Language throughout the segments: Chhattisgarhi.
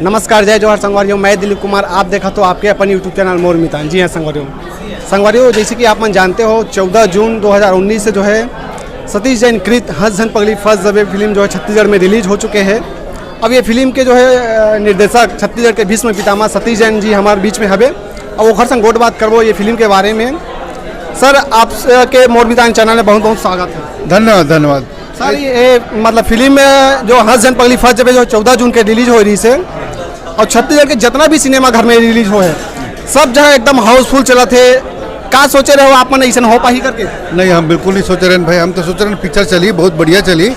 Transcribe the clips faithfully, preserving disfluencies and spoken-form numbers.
नमस्कार, जय जोहार संगवारियों, मैं दिलीप कुमार, आप देखत हो आपके अपन YouTube चैनल मोर मितान। जी हाँ संगवारियों, संगवारियों जैसे कि आप मन जानते हो, चौदह जून दो हज़ार उन्नीस से जो है सतीश जैन कृत हंस झन पगली फंस जबे फिल्म जो है छत्तीसगढ़ में रिलीज हो चुके हैं। अब ये फिल्म के जो है अ, निर्देशक छत्तीसगढ़ के भीष्म पितामह सतीश जैन जी हमारे बीच में हवे, अब ओखर संग गोठ बात करबो ये फिल्म के बारे में। सर, आपके मोर मितान चैनल में बहुत बहुत स्वागत है। धन्यवाद, धन्यवाद। सर, ये मतलब फिल्म में जो हंस झन पगली फंस जबे जो चौदह जून के रिलीज हो रही से, और छत्तीसगढ़ के जितना भी सिनेमा घर में रिलीज हो है, सब जगह एकदम हाउसफुल चलत है। का सोचे रहे हो आप मन ऐसन हो पाही करके? नहीं, हम बिल्कुल नहीं सोचे रहन भाई, हम तो सोचे रहन पिक्चर चली, बहुत बढ़िया चली,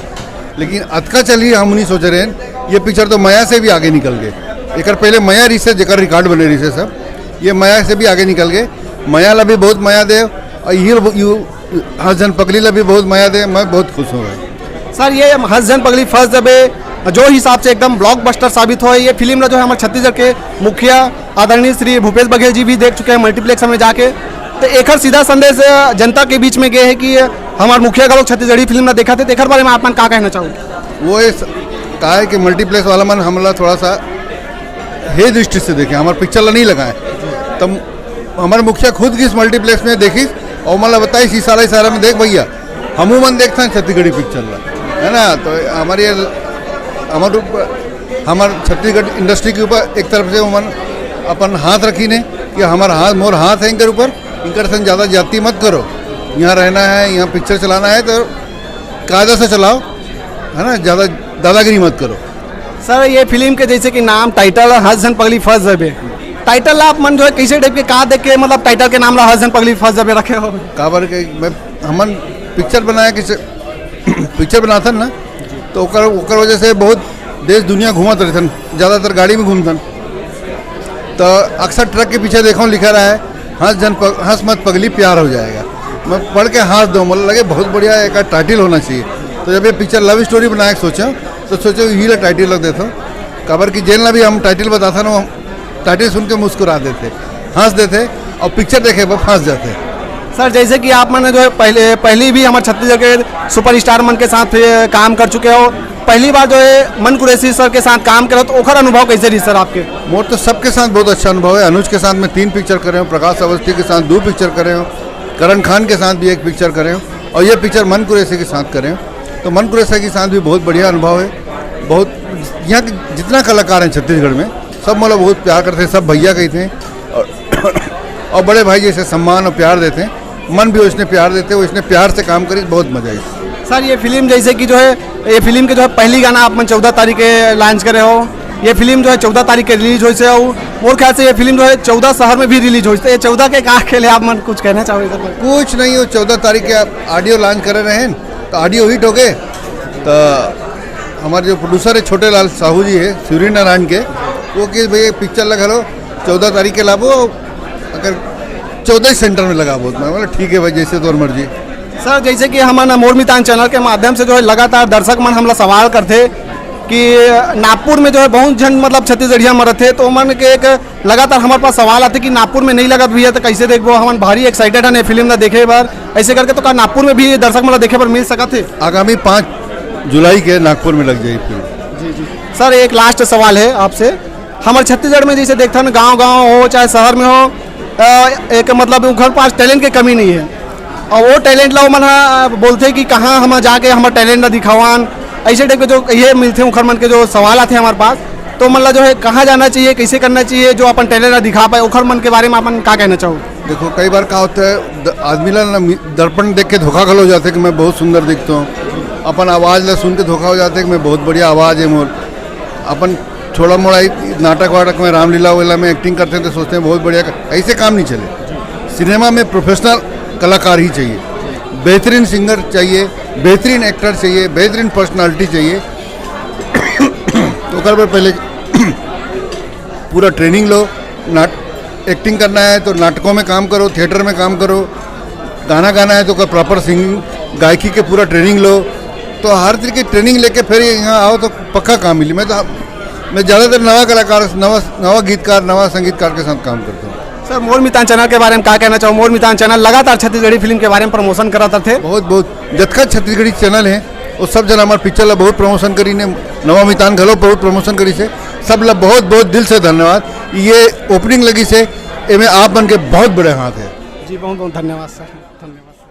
लेकिन अतका चली हम नहीं सोचे रहन। ये पिक्चर तो मया से भी आगे निकल गए। एकर पहले मया रिसे, जेकर रिकॉर्ड बने रिसे सब, ये मया से भी आगे निकल गए। मया ला भी बहुत मया दे, और ये यू हंस झन पगली ला भी बहुत मया दे। मैं बहुत खुश हूँ भाई। सर, ये हंस झन पगली फंस जबे जो हिसाब से एकदम ब्लॉकबस्टर साबित हो, ये फिल्म ला जो है हमारे छत्तीसगढ़ के मुखिया आदरणीय श्री भूपेश बघेल जी भी देख चुके हैं मल्टीप्लेक्स में जाके। तो एकर सीधा संदेश अ, जनता के बीच में गए है कि हमार मुखिया का लोग छत्तीसगढ़ी फिल्म ना देखा थे, तो एकर बारे में आप मन का कहना चाहोगे? वो ये स- का है कि मल्टीप्लेक्स वाला मन हमला थोड़ा सा हे दृष्टि से देखे, हमारे पिक्चर ला नहीं लगाए। तब हमारे मुखिया खुद किस मल्टीप्लेक्स में देखिस और मतलब बताइस इशारा इशारा में, "देख भैया, हमू मन देखथन छत्तीसगढ़ी पिक्चर ला," है ना? तो हमारे हमारे ऊपर, हमारे छत्तीसगढ़ इंडस्ट्री के ऊपर एक तरफ से उमन अपन हाथ रखी ने कि हमारा हाथ, मोर हाथ है इनके ऊपर, इनकर संग ज़्यादा जाति मत करो। यहाँ रहना है, यहाँ पिक्चर चलाना है तो कायदा से चलाओ, है ना, ज़्यादा दादागिरी मत करो। सर, ये फिल्म के जैसे कि नाम टाइटल है हंस झन पगली फंस जबे, टाइटल आप मन जो है कैसे टाइप के का देख के मतलब टाइटल के नाम ला हंस झन पगली फंस जबे रखे हो? काबर के मैं हमन पिक्चर बनाए कि पिक्चर बनाथन ना, तो ओकर ओकर वजह से बहुत देश दुनिया घूमत रहथन, ज़्यादातर गाड़ी में घूमथन। तो अक्सर ट्रक के पीछे देखो लिखा रहा है, "हंस जन पग, हंस मत पगली, प्यार हो जाएगा।" मैं पढ़ के हंस दो, मतलब लगे बहुत बढ़िया एक टाइटल होना चाहिए। तो जब ये पिक्चर लव स्टोरी बनाए के सोचा, तो सोचे यही ला टाइटल रख देता हूँ। काबर कि जेन ला भी हम टाइटल बताता ना, टाइटल सुन के मुस्कुरा देते, हंस देते और पिक्चर देखे पर फंस जाते। सर, जैसे कि आप मन जो है पहले पहली भी हमारे छत्तीसगढ़ के सुपरस्टार मन के साथ ये काम कर चुके हो, पहली बार जो है मन कुरैशी सर के साथ काम करो तो ओखर अनुभव कैसे रही सर आपके? मोर तो सबके साथ बहुत अच्छा अनुभव है। अनुज के साथ मैं तीन पिक्चर करे हूँ, प्रकाश अवस्थी के साथ दो पिक्चर करे हूँ, करण खान के साथ भी एक पिक्चर करे हूँ और ये पिक्चर मन कुरैशी के साथ करे हूँ। तो मन कुरैशी के साथ भी बहुत बढ़िया अनुभव है। बहुत यहाँ के जितना कलाकार हैं छत्तीसगढ़ में, सब मतलब बहुत प्यार करते हैं, सब भैया कहते हैं और और बड़े भाई जैसे सम्मान और प्यार देते हैं, मन भी उसने प्यार देते हैं, वो इसने प्यार से काम करी, बहुत मजा आई। सर, ये फिल्म जैसे कि जो है, ये फिल्म के जो है पहली गाना आप मन चौदह तारीख के लॉन्च करे हो, ये फिल्म जो है चौदह तारीख के रिलीज होइस हे, और मोर ख्याल से ये फिल्म जो है चौदह शहर में भी रिलीज होइस हे, तो ये चौदह के का खेले आप मन कुछ कहना चाहोगे सर? कुछ नहीं, वो चौदह तारीख के आप ऑडियो लॉन्च करे रहे हैं, तो ऑडियो हिट हो गए, तो हमारे जो प्रोड्यूसर है छोटे लाल साहू जी है सूर्य नारायण के, वो कि भैया पिक्चर लगा लो, चौदह तारीख के लाबो, अगर चौदह सेंटर में लगाबो, तो मैं बोला ठीक है भाई, जैसे तोर मर्जी। सर, जैसे कि हमन मोर मितान चैनल के माध्यम से जो है लगातार दर्शक मन हमला सवाल करथे कि नागपुर में जो है बहुत झन मतलब छत्तीसगढ़िया मरत हे, तो मन के एक लगातार हमारे पास सवाल आथे कि नागपुर में नहीं लगत भैया, तो कैसे देखबो? हमन भारी एक्साइटेड हन ये फिल्म ला देखे बर, ऐसे करके तो का नागपुर में भी दर्शक मन ला देखे बर मिल सकत हे? आगामी पाँच जुलाई के नागपुर में लग जाएगी फिल्म। जी जी। सर, एक लास्ट सवाल है आपसे, हमारे छत्तीसगढ़ में जैसे देखथन गांव गांव हो चाहे शहर में हो, अ, एक मतलब उनकर पास टैलेंट के कमी नहीं है, और वो टैलेंट ला ओमन ह बोलथे कि कहाँ हम जाके हमर टैलेंट ला दिखावन, ऐसे टाइप के जो ये मिलथे उनकर मन के जो सवाल आथे हमारे पास, तो मन ला जो है कहाँ जाना चाहिए, कैसे करना चाहिए जो अपन टैलेंट ला दिखा पाए, ओखर मन के बारे में अपन का कहना चाहो? देखो, कई बार का होता है, द-, आदमी ला ना मि-, दर्पण देख के धोखा घलो जाते कि मैं बहुत सुंदर दिखता हूँ, अपन आवाज़ ला सुन के धोखा हो जाते कि मैं बहुत बढ़िया आवाज़ है मोर, अपन थोड़ा मोड़ा ही नाटक वाटक में, रामलीला वेला में एक्टिंग करते हैं तो सोचते हैं बहुत बढ़िया, ऐसे काम नहीं चले। सिनेमा में प्रोफेशनल कलाकार ही चाहिए, बेहतरीन सिंगर चाहिए, बेहतरीन एक्टर चाहिए, बेहतरीन पर्सनालिटी चाहिए। तो ओकर बर पहले पूरा ट्रेनिंग लो। नाट एक्टिंग करना है तो नाटकों में काम करो, थिएटर में काम करो, गाना गाना है तो ओकर प्रॉपर सिंगिंग, गायकी के पूरा ट्रेनिंग लो। तो हर तरह की ट्रेनिंग लेके फिर यहाँ आओ तो पक्का काम मिली। मैं तो मैं ज़्यादातर नवा कलाकार, नवा नवा गीतकार, नवा संगीतकार के साथ काम करता हूँ। सर, मोर मितान चैनल के बारे में का कहना चाहो? मोर मितान चैनल लगातार छत्तीसगढ़ी फिल्म के बारे में प्रमोशन करत रथे। बहुत बहुत जतका छत्तीसगढ़ी चैनल है, वो सब जना हमारे पिक्चर ला बहुत प्रमोशन करी ने, नवा मितान घलो बहुत प्रमोशन करी से। सब ला बहुत बहुत दिल से धन्यवाद। ये ओपनिंग लगिस हे, एमे आप मन के बहुत बड़े हाथ हे। जी, बहुत बहुत धन्यवाद सर, धन्यवाद।